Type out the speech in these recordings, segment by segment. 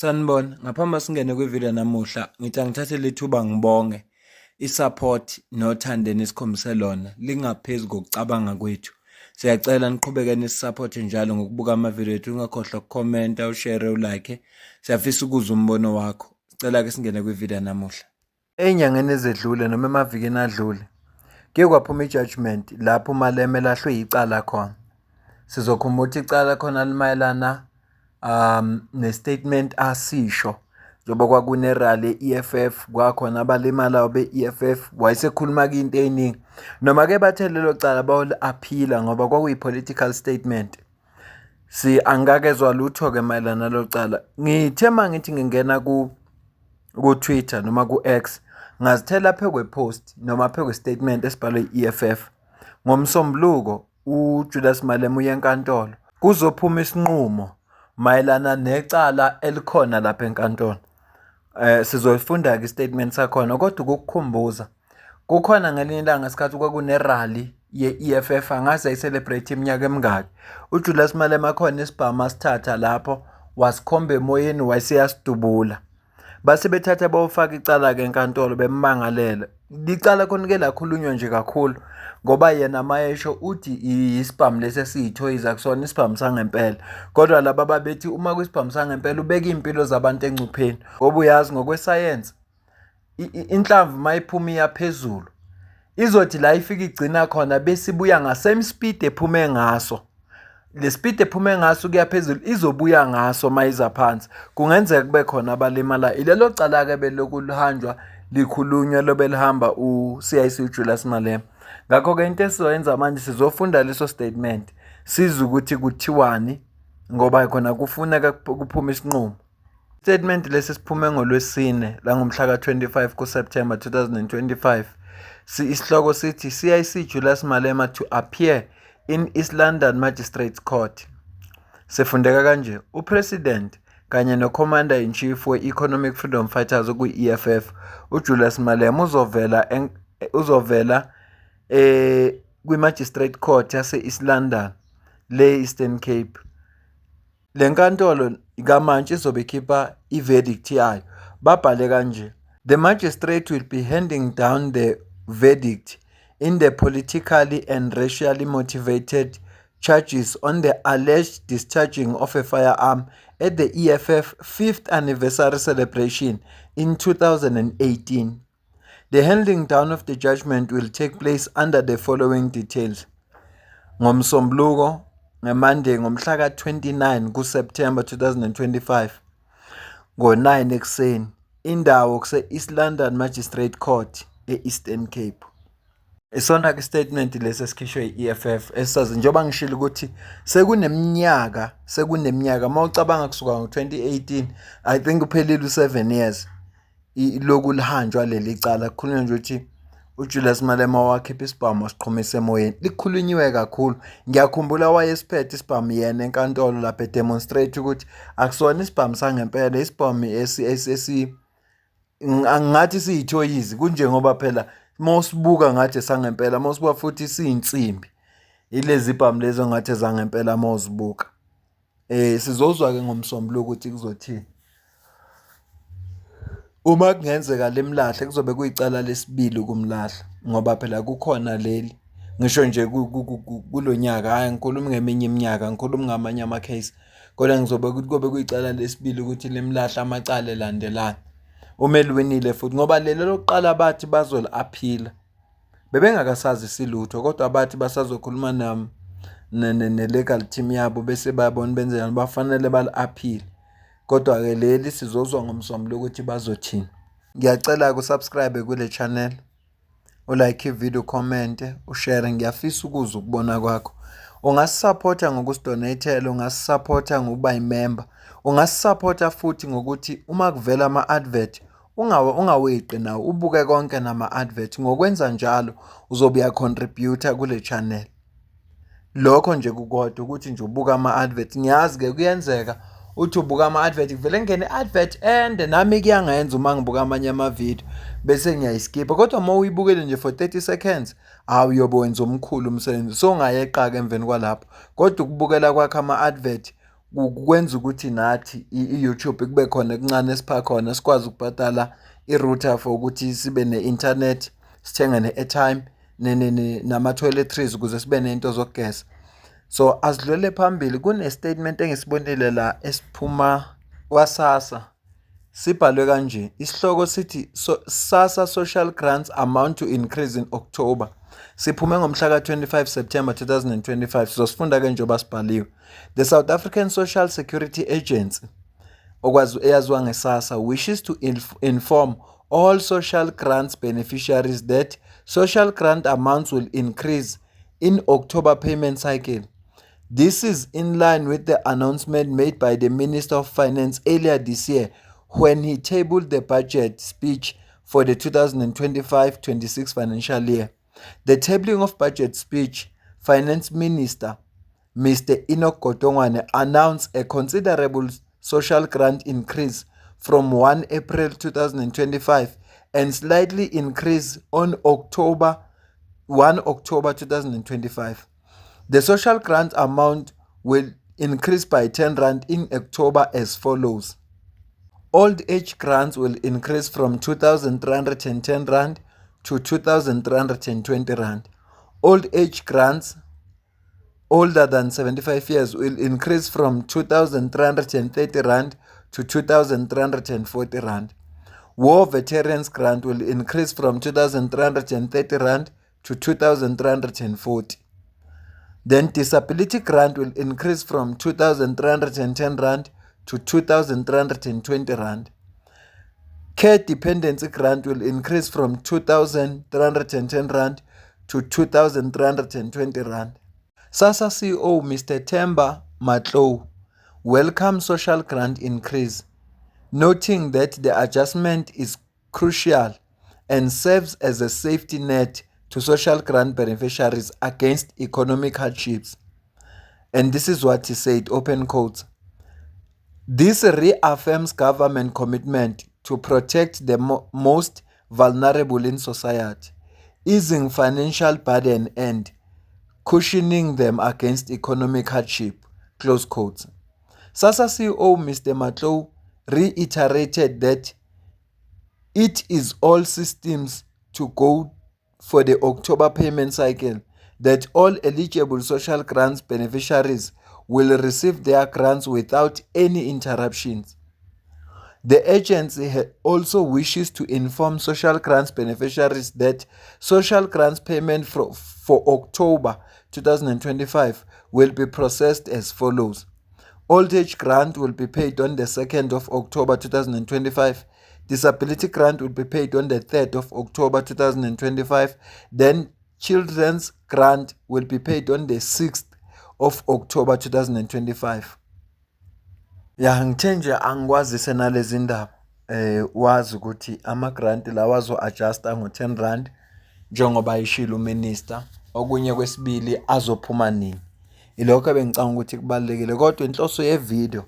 Sanibona, ngaphambi singene kwivideo namuhla, ngithi angithathe lethuba ngibonge i-support nothando enisikhombise lona lingaphezu kokucabanga kwethu. Siyacela niqhubeke nisisupport njalo ngokubuka amavidiyo ethu, ungakhohlwa ukukhomenta, ushare, ulike. Siyafisa ukuzwa umbono wakho. Sicela ke singene kwivideo namuhla. Ey'nyangeni ezedlule noma emavikini adlule, kuye kwaphuma i-judgement lapho uMalema elahlwe yicala khona. Sizokhumbula ukuthi icala khona limayelana ne-statement asisho njengoba kwakune-rally ye-E_F_F, kwakhona abalimalayo be-E_F_F, wayesekhuluma-ke into ey'ningi. Noma-ke bathe lelo cala bayoli-appeal-a ngoba kwakuyi-political statement. Angikakezwa lutho-ke mayelana nalelo cala. Ngithe uma ngithi ngingena ku-Twitter noma ku-X, ngazithela phezu kwe-post noma phezu kwe-statement esibhalwe i-E_F_F. NgoMsombuluko uJulius Malema uye enkantolo, kuzophuma isinqumo mayelana necala elikhona lapha enkantolo. Sizoyifunda-ke i-statement sakhona kodwa ukukukhumbuza, kukhona ngelinye ilanga ngesikhathi kwakune-rally ye-E_F_F, angazi yayi-celebrate iminyaka emingaki. UJulius Malema khona isibhamu asithatha lapho wasikhomba emoyeni wayeseyasidubula. Base bethatha bayofaka icala-ke enkantolo bemmangalela. Licala khona ke lakhulunywa nje kakhulu ngoba yena mayesho uthi isibhamu lesi esiyithoyizi akusona isibhamu sangempela. Kodwa laba babethi uma kuyisibhamu sangempela ubeka iy'mpilo zabantu engcupheni ngoba uyazi ngokwesayensi inhlamvu mayiphuma iya phezulu izothi la ifika igcina khona bese ibuya nga-same speed ephume ngaso. Le speed ephume ngaso kuya phezulu izobuya ngaso uma iza phansi. Kungenzeka kube khona abalimalayo. Ilelo cala-ke belokhu lihanjwa likhulunywa lobe lihamba u-C_I_C uJulius Malema. Ngakho-ke into esizoyenza manje sizofunda leso statement sizwe ukuthi kuthiwani ngoba khona kufuneka kuphume isinqumo. Statement lesi siphume ngoLwesine langomhla ka-25 kuSepthemba 2025. Isihloko sithi C_I_C Julius Malema to appear in East London Magistrates Court. Sifundeka kanje, uPresident kanye no-Commander in Chief we-Economic Freedom Fighters okuyi-E_F_F, uJulius Malema uzovela kwi-Magistrate Court yase-East London le Eastern Cape. Le nkantolo kamantshi izobe ikhipha i-verdict yayo. Babhale kanje, the magistrate will be handing down the verdict in the politically and racially motivated charges on the alleged discharging of a firearm at the E_F_F 5th anniversary celebration in 2018. The handing down of the judgment will take place under the following details. NgoMsombuluko, ngeMonday ngomhla ka-29 kuSepthemba 2025 ngo-9 ekuseni, indawo kuse-East London Magistrate Court e-Eastern Cape. Isona-ke statement lesi esikhishwe i-E_F_F esisazi njengoba ngishilo ukuthi sekuneminyaka sekuneminyaka uma ucabanga kusuka ngo-2018, I think uphelile u-7 years loku lihanjwa leli cala. Kukhulunywa nje ukuthi uJulius Malema wakhipha isibhamu wasiqhumisa emoyeni. Likhulunyiwe kakhulu. Ngiyakhumbula wayesiphethe isibhamu yena enkantolo lapho e-demonstrate ukuthi akusona isibhamu sangempela, isibhamu esi angathi siyithoyizi kunjengoba phela uma usibuka ngathi esangempela, uma usibuka futhi siyinsimbi. Ilezi bhamu lezi ongathi ezangempela uma uzibuka. Sizozwa-ke ngoMsombuluko ukuthi kuzothini. Uma kungenzeka limlahle kuzobe kuyicala lesibili ukumlahla ngoba phela kukhona leli ngisho nje kulo nyaka, hhayi angikhulumi ngeminye iminyaka, ngikhuluma ngamanye ama-case. Kodwa ngizobe kuyobe kuyicala lesibili ukuthi limlahle amacala elandelana. Uma eliwinile futhi ngoba leli lokuqala bathi bazoli-appeal-a. Bebengakasazisi lutho kodwa bathi basazokhuluma ne-legal team yabo bese bayabona benzeni bafanele bali-appeal-e. Kodwa-ke leli sizozwa ngoMsombuluko ukuthi bazothini. Ngiyacela-ke u-subscribe kule channel, u-like ividiyo, ukhomente, ushare. Ngiyafisa ukuzwa ukubona kwakho. Ungasisapotha ngokusidoneyithela, ungasisapotha ngokuba yimemba, ungasisapotha futhi ngokuthi uma kuvela ama-advert ungaweqi nawo, ubuke konke nama-advert. Ngokwenza njalo uzobe uya-contribute-a kule channel. Lokho nje kukodwa ukuthi nje ubuke ama-advert. Ngiyazi-ke kuyenzeka uthi ubuka ama-advert kuvele kungene i-advert ende, nami kuyangenza uma ngibuka amanye amavidiyo bese ngiyayiskipha. Kodwa uma uyibukele nje for 30 seconds, hhawu uyobe wenza omkhulu umsebenzi. Sowungayeqa-ke emveni kwalapho. Kodwa ukubukela kwakho ama-advert Kwenza ukuthi nathi i-YouTube kube khona okuncane esipha khona sikwazi ukubhadala i-router for ukuthi sibe ne-internet, sithenge ne-airtime nama-toiletries ukuze sibe ney'nto zokugeza. So asidlulele phambili kune-statement engisibonile la esiphuma kwaSASSA sibhalwe kanje, isihloko sithi SASSA social grants amount to increase in October. Siphume ngomhla ka-25 September 2025 sizosifunda-ke njengoba sibhaliwe. The South African Social Security Agency okwazi eyaziwa nge-SASSA wishes to inform all social grants beneficiaries that social grant amounts will increase in October payment cycle. This is in line with the announcement made by the Minister of Finance earlier this year when he tabled the budget speech for the 2025-26 financial year. The tabling of budget speech, Finance Minister Mr. Enoch Godongwana announced a considerable social grant increase from 1 April 2025 and slightly increase on October 1 October 2025. The social grant amount will increase by 10 rand in October as follows. Old age grants will increase from 2,310 rand to 2,320 rand. Old age grants older than 75 years will increase from 2,330 rand to 2,340 rand. War veterans grant will increase from 2,330 rand to 2,340. Then disability grant will increase from 2,310 rand to 2,320 rand. Care dependency grant will increase from 2,310 rand to 2,320 rand. SASSA CEO Mr. Themba Matlou welcomed social grant increase, noting that the adjustment is crucial and serves as a safety net to social grant beneficiaries against economic hardships. And this is what he said, open quotes. This reaffirms government commitment to protect the most vulnerable in society, easing financial burden and cushioning them against economic hardship. Close quotes. SASSA CEO Mr. Matlou reiterated that it is all systems to go for the October payment cycle, that all eligible social grants beneficiaries will receive their grants without any interruptions. The agency also wishes to inform social grants beneficiaries that social grants payment for October 2025 will be processed as follows. Old age grant will be paid on the 2nd of October 2025. Disability grant will be paid on the 3rd of October 2025. Then children's grant will be paid on the 6th of October 2025. Ya, ngithe nje angikwazise nalezi ndaba wazi ukuthi ama-grant lawa azo-adjust-a ngo-10 rand njengoba ishilo u-minister. Okunye kwesibili azophuma nini. Ilokho ebengicabanga ukuthi kubalulekile kodwa inhloso ye-video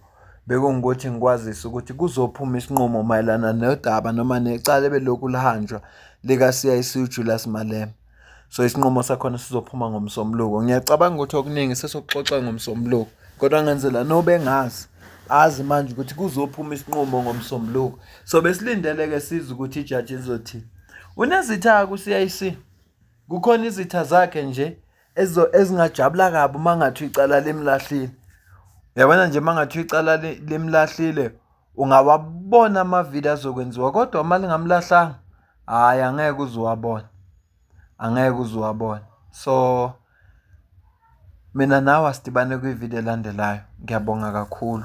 bekungukuthi ngikwazise ukuthi kuzophuma isinqumo mayelana nodaba noma necala ebelokhu lihanjwa lika-C_I_C uJulius Malema. So isinqumo sakhona sizophuma ngoMsombuluko. Ngiyacabanga ukuthi okuningi sesokuxoxa ngoMsombuluko kodwa ngenzela nobengazi azi manje ukuthi kuzophuma isinqumo ngoMsombuluko. So besilindele-ke sizwe ukuthi ijaji lizothini. Unezitha-ke u-C_I_C, kukhona izitha zakhe nje ezingajabula kabi uma kungathiwa icala limlahlile. Uyabona nje uma kungathiwa icala limlahlile ungawabona amavidiyo azokwenziwa kodwa uma lingamlahlanga, hhayi angeke uze uwabone, angeke uze uwabone. So mina nawe asidibane kwividiyo elandelayo. Ngiyabonga kakhulu.